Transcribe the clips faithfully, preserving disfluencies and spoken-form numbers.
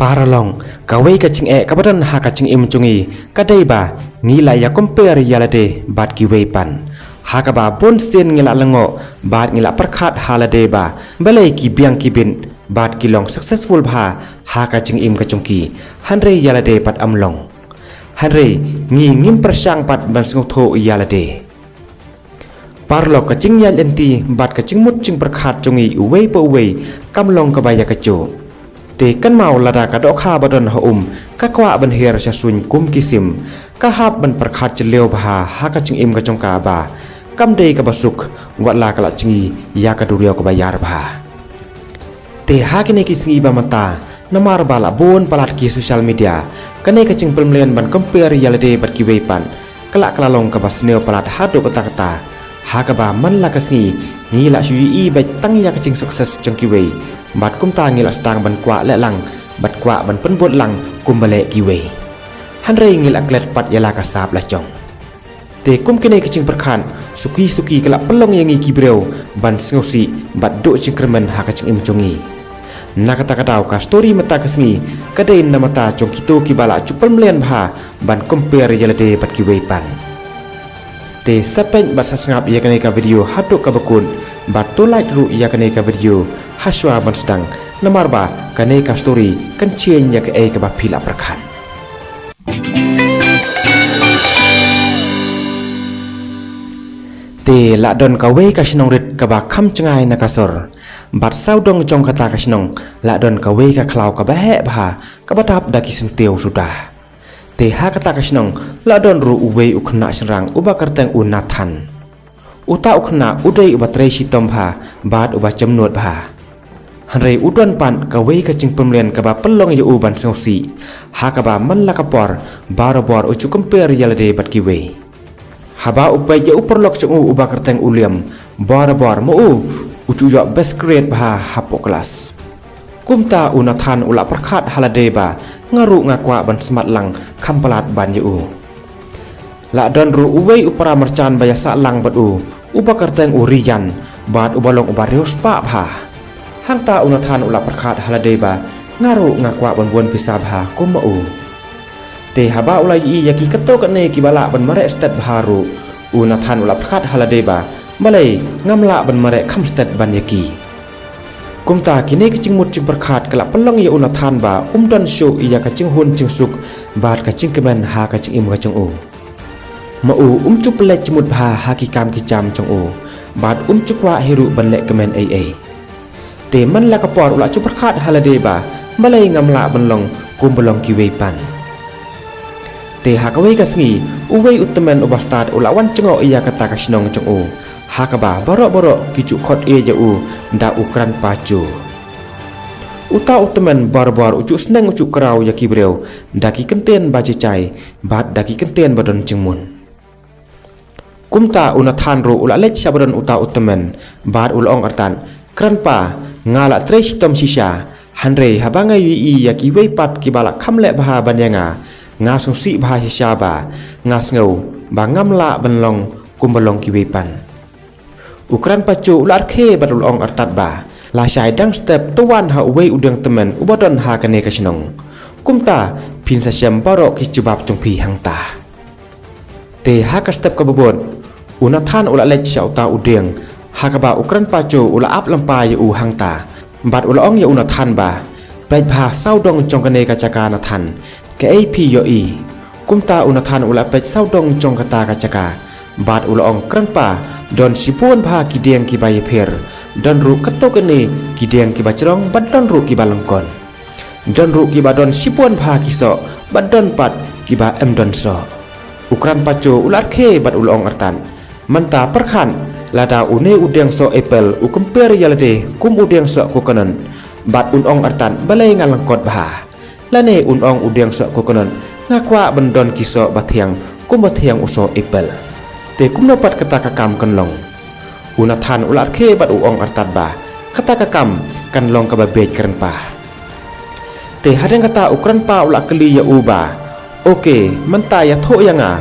Paralok, kawei ka jingeh kaba don ha ka jingim jong ngi, ka dei ba ngi la ïa compare ïa lade bad kiwei pat. Ha kaba bun sien ngi la lyngngoh bad ngi la pyrkhat ha lade ba balei ki biang ki bit bad ki long successful bha ha ka jingim ka jong ki, hynrei ïa lade pat ym long. Hynrei ngi ngim pyrshang pat ban sngewthuh ïa lade. Paralok, ka jingïaid lynti bad ka jingmut jingpyrkhat jong ngi uwei pa uwei kam long kaba ïa kajuh. Te kynmaw, lada ka dohkha ba don ha um ka kwah ban hiar sha suiñ kum ki sim, ka hap ban pyrkhat jylliew bha ha ka jingim ka jong ka ba kam dei kaba suk, wat la ka la jngi ïa ka duriaw kaba ïar bha. Te ha kine ki sngi ba mynta, namar ba la bun palat ki social media, kane ka jingpynmlien ban compare ïa lade bad kiwei pat ka la ka la long kaba sniew palat haduh katta katta. Ha kaba man la ka sngi ngi la shu ïohi beit tang ïa ka jingsuccess jong kiwei, bad kumta ngi la sdang ban kwah leh lang bad kwah ban pynbud lang kumba leh kiwei. Hynrei ngi la klet pat ïa la ka sap la jong. Te kum kine ki jingpyrkhat suki suki ka la pynlong ïa ngi ki briew ban sngewsih bad duh jingkyrmen ha ka jingim jong ngi. Na kata ka daw, ka story mynta ka sngi ka dei na bynta jong kito kiba la ju pynmlien bha ban compare ïa lade bad kiwei pat. Te sa peit bad sa sngap ïa kane ka video haduh kaba kut, bad to like ruh ïa kane ka video hashuwa ban sdang, namar ba kane ka story kan change ïa kaei kaba phi la pyrkhat. Te la don kawei ka shnong rit kaba kham jngai na ka sor. Bad sawdong jong kata ka shnong la don kawei ka khlaw kaba heh bha kaba dap da ki syntiew suda. Te ha kata ka shnong la don ruh uwei u khynnah shynrang uba kyrteng u Nathan. Uta u khynnah u dei uba trei shitom bha bad uba jemnud bha. Hynrei u don pat kawei ka jingpynmlien kaba pynlong ïa u ban sngewsih. Ha kaba man la ka por, barabor u ju compare ïa lade bad kiwei. Haba u peit ïa u paralok jong u uba kyrteng u Liam, barabor ma u u ju ïoh best grade bha hapoh klas. Kumta u Nathan u la pyrkhat ha lade ba nga ruh nga kwah ban smat lang kham palat ban ïa u. La don ruh uwei u para marjan ba ïasah lang bad u, uba kyrteng u Ryan, bad uba long uba riewspah bha. Hangta u Nathan u la pyrkhat ha lade ba nga ruh nga kwah ban bun pisa bha kum ma u. Te haba u la ïohi ïa ki katto katne kiba lah ban mareh stet bha ruh, u Nathan u la pyrkhat ha lade ba balei ngam lah ban mareh kham stet ban ïa ki. Kumta kine ki jingmut jingpyrkhat ka la pynlong ïa u Nathan ba um don shuh ïa ka jinghun jingsuk bad ka jingkmen ha ka jingim ka jong u. Ma u um ju pynleit jingmut bha ha ki kam ki jam jong u, bad um ju kwah hi ruh ban leh kmen ei ei. Te man la ka por u la ju pyrkhat ha lade ba balei ngam lah ban long kumba long kiwei pat. Te ha kawei ka sngi, uwei u tymmen uba stad u la wan jngoh ïa kata ka shnong jong u. Ha kaba baroh baroh ki ju khot ïa u da u Kranpa Joe. Uta u tymmen barabor u ju sneng u ju kraw ïa ki briew da ki kyntien ba jai jai bad da ki kyntien ba don jingmut. Kumta u Nathan ruh u la leit sha ba don uta u tymmen, bad u la ong artat, Kranpa, nga la trei shitom shisha, hynrei haba nga ïohi ïa kiwei pat kiba la kham leh bha ban ïa nga, nga sngewsih bha shisha ba nga sngew ba ngam lah ban long kumba long kiwei pat. U Kranpa Joe u la rkhie bad u la ong artat ba, lashai dang step to wan ha uwei u dieng tymmen uba don ha kane ka shnong. Kumta phin sa shem baroh ki jubab jong phi hangta. Te ha ka step kaba bud, u Nathan u la leit sha uta u dieng, ha kaba u Kranpa Joe u la ap lypa ïa u hangta, bad u la ong ïa u Nathan ba, peit bha sawdong jong kane ka jaka Nathan, kaei phi ïohi. Kumta u Nathan u la peit sawdong jong kata ka jaka, bad u la ong, Kranpa, don shibun bha ki dieng kiba ïapher, don ruh katto katne ki dieng kiba jrong bad don ruh kiba lyngkot. Don ruh kiba don shibun bha ki soh, bad don pat kiba em don soh. U Kranpa Joe u la rkhie bad u la ong artat, mynta pyrkhat, lada une u dieng soh apple u compare ïa lade kum u dieng soh coconut, bad un ong artat balei nga lyngkot bha. Lane un ong u dieng soh coconut, nga kwah ban don ki soh ba thiang kum ba thiang u soh apple. Te kumno pat kata ka kam kan long? U Nathan u la rkhie bad u ong artat ba, kata ka kam kan long kaba bieit Kranpa. Te hadien kata u Kranpa u la kylli ïa u ba, ok, mynta ïathuh ïa nga,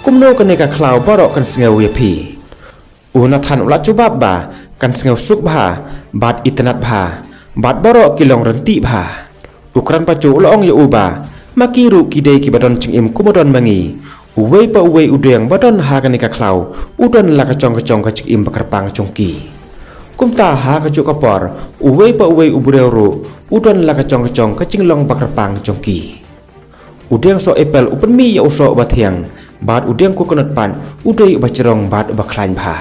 kumno kane ka khlaw baroh kan sngew ïa phi? U Nathan u la jubab ba, kan sngew suk bha, bad itynnad bha, bad baroh ki long ryntih bha. U Kran Pacho u la ong ïa u ba, ma ki ruh ki dei kiba don jingim kum u don ma ngi. Uwei pa uwei u dieng ba don ha kane ka khlaw u don la ka jong ka jong ka jingim ba kyrpang jong ki. Kumta ha kajuh ka por, uwei pa uwei u briew ruh u don la ka jong ka jong ka jinglong ba kyrpang jong ki. U dieng soh apple u pynmih ïa u soh ba thiang, bad u dieng coconut pat u dei uba jrong bad uba khlaiñ bha.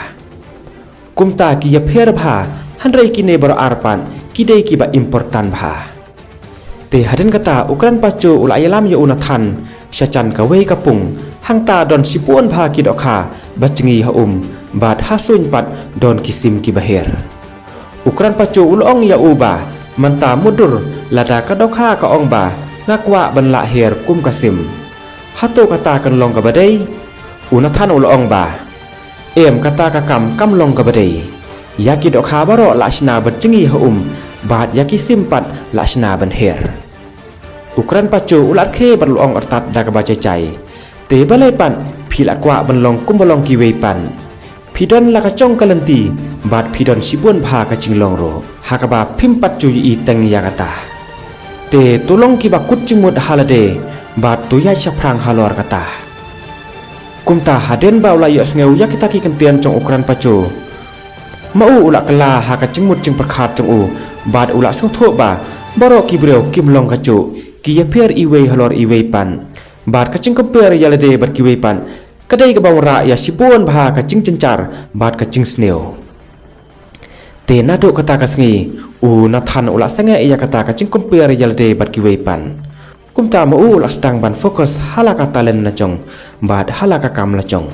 Kumta ki ïapher bha, hynrei kine baroh ar pat ki dei kiba important bha. Te hadien kata u Kran Pacho u la ïalam ïa u Nathan sha jan kawei ka pung, hangta don shibun bha ki dohkha ba jngi ha um, bad ha suiñ pat don ki sim kiba her. U Kran Pacho u la ong ïa u ba, mynta mutdur, lada ka dohkha ka ong ba nga kwah ban lah her kum ka sim, hato kata kan long kaba dei? U Nathan u la ong ba, em, kata ka kam kam long kaba dei. Ïa ki dohkha baroh lah shna ban jngi ha um, bad ïa ki sim pat lah shna ban her. U Kran Pacho u la rkhie bad u la ong artat da kaba jai jai, te balei pat phi la kwah ban long kumba long kiwei pat? Phi don la ka jong ka lynti, bad phi don shibun bha ka jinglong ruh, ha kaba phim pat ju ïohi teng ïa kata. Te to long kiba kut jingmut ha lade, bad to ïaid shaphrang halor kata. Kumta hadien ba u la ïohsngew ïa kita ki kyntien jong u Kran Pacho, ma u u la kylla ha ka jingmut jingpyrkhat jong u, bad u la sngewthuh ba baroh ki briew kim long kajuh, ki ïapher iwei halor iwei pat, bad ka jingcompare ïa lade bad kiwei pat ka dei kaba wanrah ïa shibun bha ka jingjynjar bad ka jingsniew. Te naduh kata ka sngi, u Nathan u la sangeh ïa kata ka jingcompare ïa lade bad kiwei pat. Kumta ma u u la sdang ban focus ha la ka talent la jong, bad ha la ka kam la jong.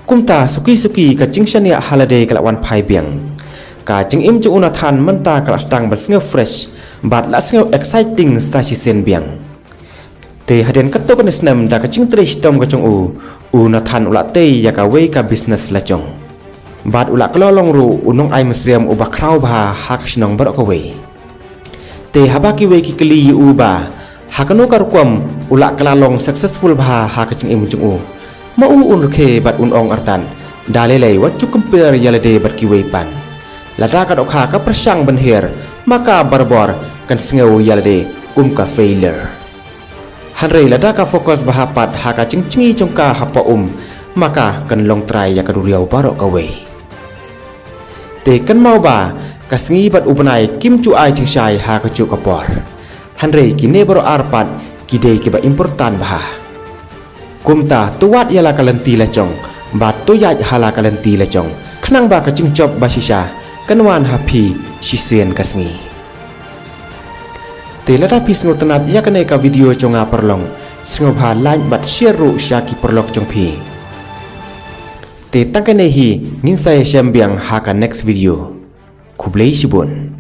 Kumta suki suki ka jingshaniah ha lade ka la wan phai biang. Ka jingim jong u Nathan mynta ka la sdang ban sngew fresh, bad la sngew exciting sa shisien biang. Te hadien katto katne snem da ka jingtrei shitom ka jong u, u Nathan u la tei ïa kawei ka business la jong. Bad u la kylla long ruh u nongai mynsiem uba khraw bha ha ka shnong baroh kawei. Te haba kiwei ki kylli ïa u ba, ha kano ka rukom u la kylla long successful bha ha ka jingim jong u, ma u un rkhie bad un ong artat, da lei lei wat ju compare ïa lade bad kiwei pat. Lada ka dohkha ka pyrshang ban her, ma ka barabor kan sngew ïa lade kum ka failure. Hynrei lada ka focus bha pat ha ka jingjngi jong ka hapoh um, ma ka kan long trai ïa ka duriaw baroh kawei. Te kynmaw ba ka sngi bad u bnai kim ju ai jingshai ha kajuh ka por. Hynrei kine baroh ar pat ki dei kiba important bha. Kumta to wad ïa la ka lynti la jong, bad to ïaid ha la ka lynti la jong, khnang ba ka jingjop ba shisha kan wan ha phi shisien ka sngi. Te lada phi sngewtynnat ïa kane ka video jong nga paralok, sngewbha like bad share ruh sha ki paralok jong phi. Te tang kane hi, ngin sa ïashem biang ha ka next video. Khublei shibun.